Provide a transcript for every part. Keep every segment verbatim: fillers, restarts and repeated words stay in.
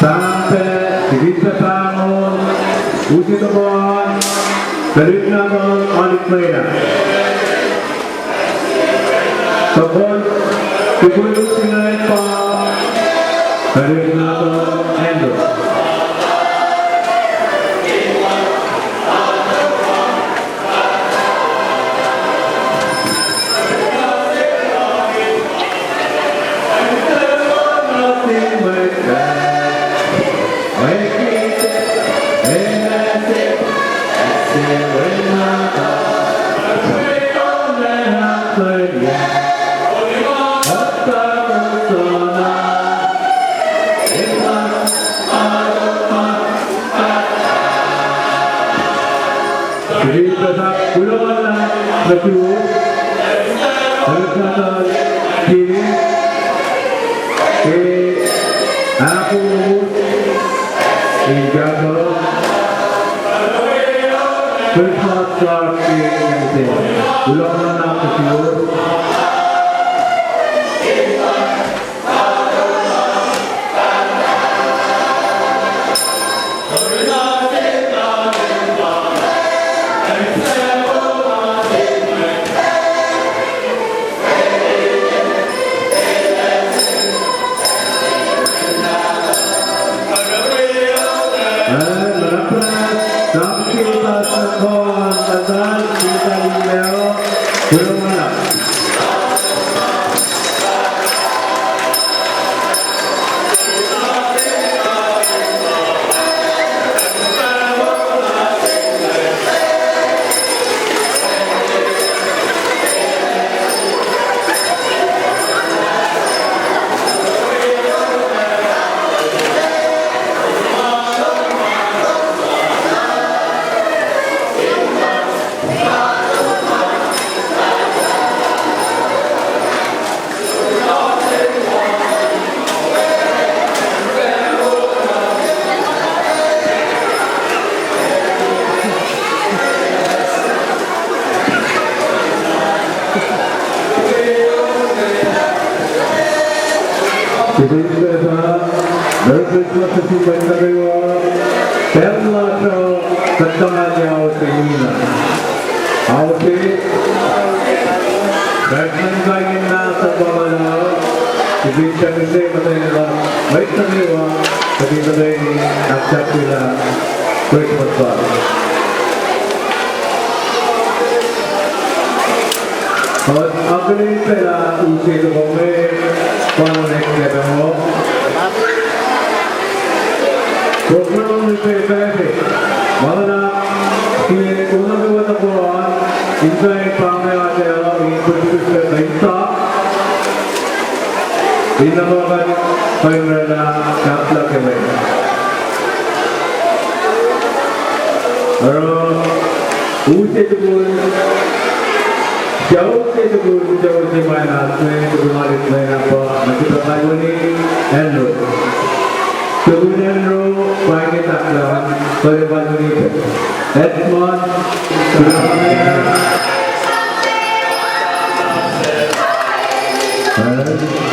Pahngpac, tikit pac pahngon, usi tohkohn, tuhlihk nahtuhl Alik Lena. Tohkohn, tukun usi inge pa, tuhlihk nahtuhl Andrew. Kuloh ma luhlahp nuh suwos, Alexander Kiri, ke ahkos in kahsruh Christmas card ke ine se. Kuloh ma luhlahp nuh suwos. Sifilpac pa, Merry Christmas nuh sin mwet nuh kwewa, pacl lasr uh, kuht tuh nga liye ao se inge. Ao se, Prestuhn Kain Mahtuh pa ma la, sifilpac mihsenge muhtwacn lasr mwet nuh kwewa, kuht in muhtwacwacack ahksahfyelah Christmas lal. Kuht akihlen pac lah use toko inge pa oacna ke pacl wo. Program inge pa fahsr. Ma na ke kunohkohn nuh kwewa toko an, in kuh in pahngpahng atac in pihsrpihsr pac in sa. In na ma kuht kuh in oraclah kapla ke lwen. Oruh, use tukun, sucu se tukun, sucu se ma na se, tukun Alik Lena pa, nuh ke pacl kalweni, Andrew. Tukun Andrew, pa inge tahklah, pacl kalweni pac. Edmund,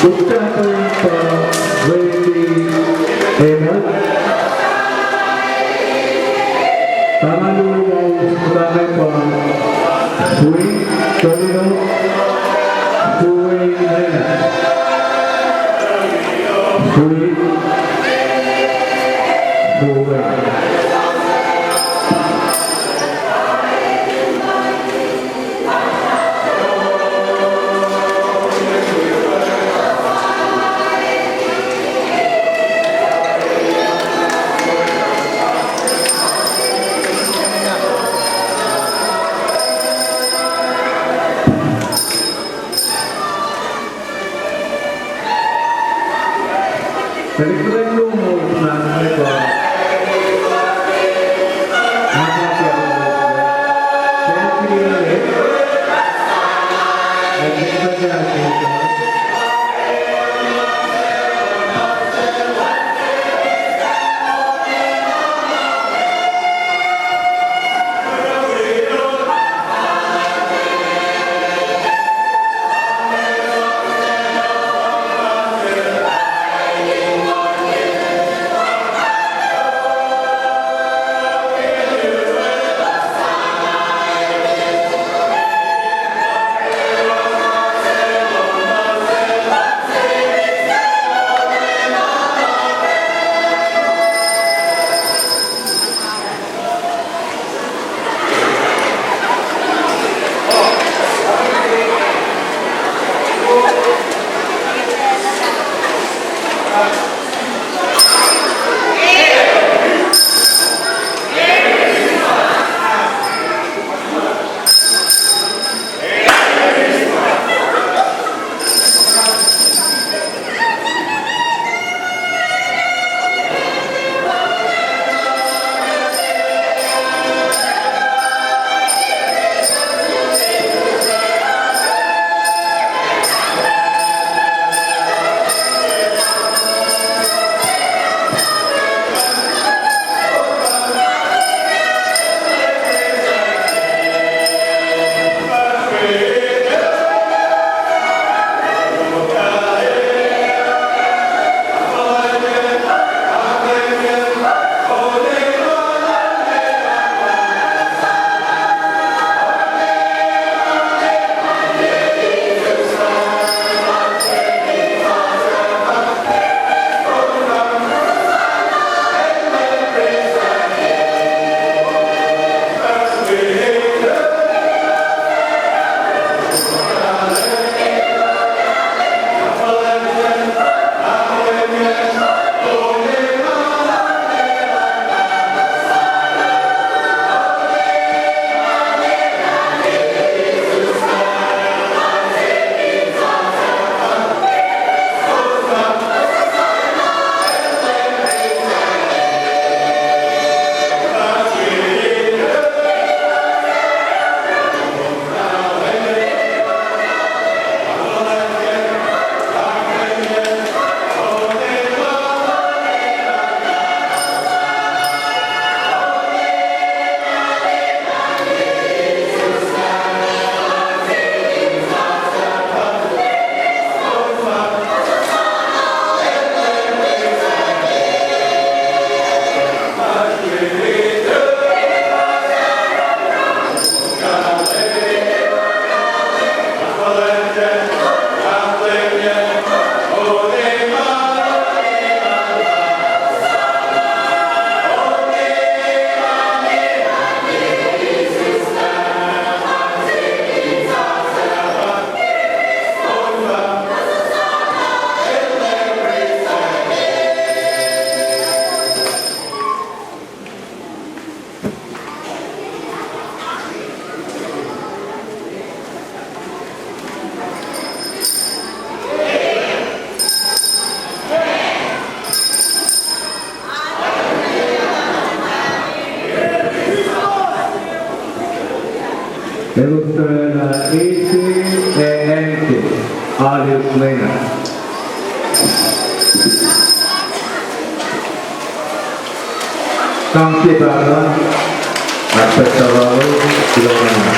Kukta pa Wendy Amos. Tamuhlwel Paul, kukta pa Sweet Domino, Sweet Lena. Sweet Sweet. Elos tuh na ete ac anke, alu mwena. Sang ke pahpah, ahkpahsralo, kuloh ma.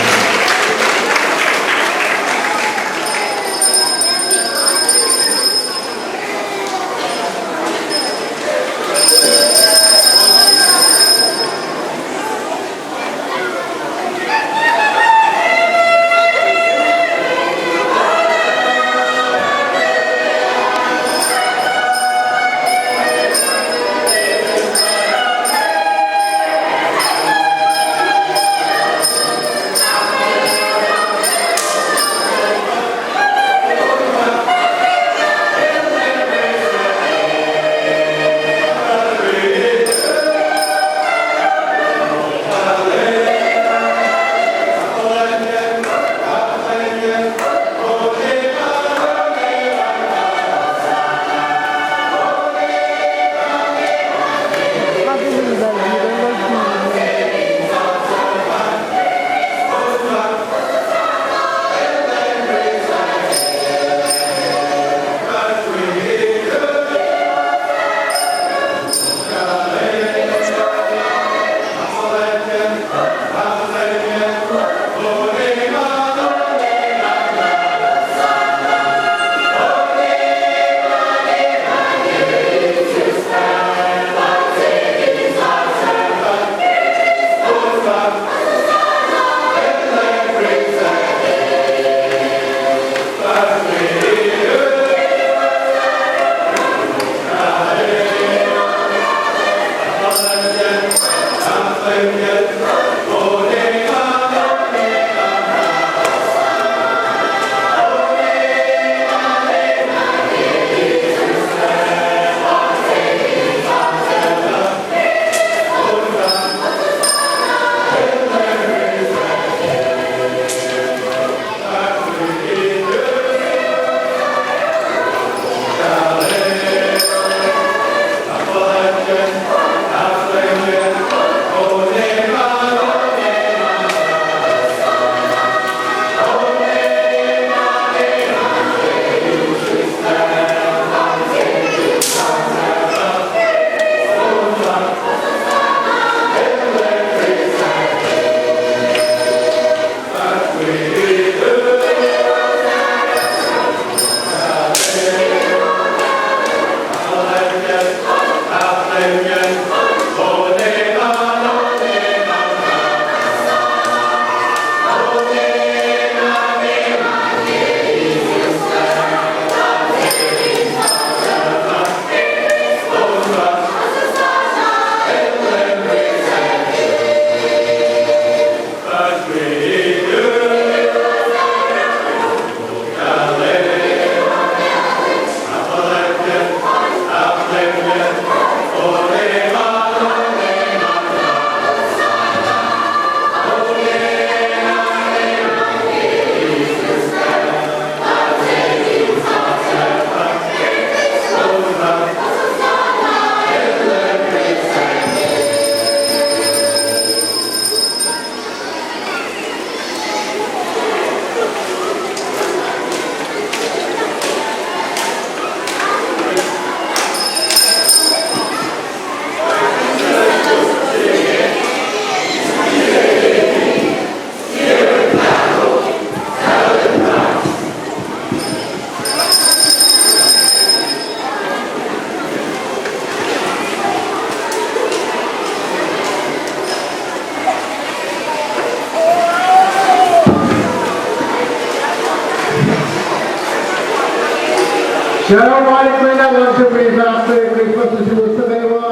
Sucu ma eklac luhngse wi fahk pac Christmas nuh suwos nuh kwewa.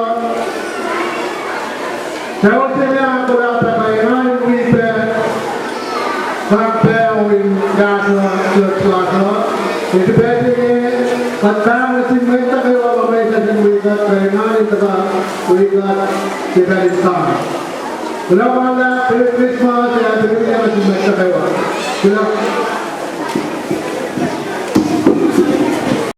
Sucu se ma kuhlahp pac, kuht engan in wi pac fahk pac in kahsruh church lasr uh. Ke srihpac se inge, kuht pahng nuh sin mwet nuh kwewa ma enenuh in wi kuht, kuht engan in tuhkuh wi kuht ke pacl in sang. Kuloh ma luhlahp, Merry Christmas ac Happy New Year nuh sin mwet nuh kwewa. Kuloh.